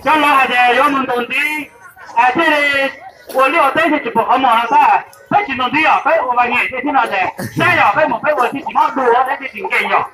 Cov laus hais tias yuav mus ntaus ntiv, thiaj li ua liaj ua teb thiaj tsis pom qhov muag no xwb. Peb tsis ntaus ntiv os, peb ua vaj nyiaj thiaj no ces saib yog peb mus peb ua thiaj tsis mob dua thiab thiaj tsis nkeeg yog.